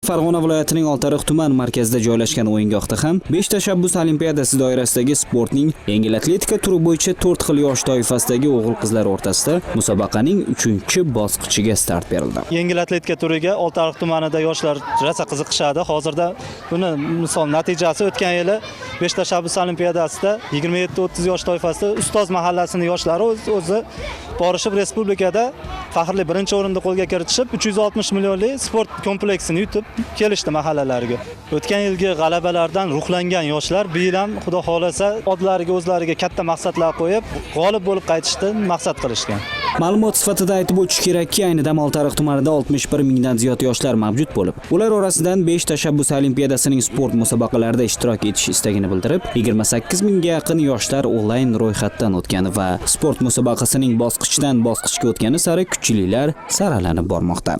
Farg'ona viloyatining Oltiariq tuman markazida joylashgan o'yingohda ham 5 tashabbus olimpiadasi doirasidagi sportning yengil atletika turi bo'yicha 4 xil yosh toifasidagi o'g'il-qizlar o'rtasida musobaqaning 3-bosqichiga start berildi. Yengil atletika turiga Oltiariq tumanida yoshlar rosa qiziqishadi. Hozirda buni misol natijasi o'tgan yili 5 tashabbus olimpiadasida 27-30 yosh toifasida Ustoz mahallasining yoshlari o'zi borishib, respublikada faxrli birinchi o'rinni qo'lga kiritishib, 360 millionlik sport kompleksini yutib kelishdi mahallalarga. O'tgan yilgi g'alabalardan ruhlangan yoshlar bu yil ham, Xudo xohlasa, oldilariga o'zlariga katta maqsadlar qo'yib, g'olib bo'lib qaytishni maqsad qilishgan. Ma'lumot sifatida aytib o'tish kerakki, ayni dam Oltiariq tumanida 61 mingdan ziyod yoshlar mavjud bo'lib, ular orasidan 5 tashabbus olimpiadasining sport musobaqalarida ishtirok etish istagini bildirib, 28 mingga yaqin yoshlar onlayn ro'yxatdan o'tgani va sport musobaqasining bosqichdan bosqichga o'tgani sari kuchlilar saralanib bormoqda.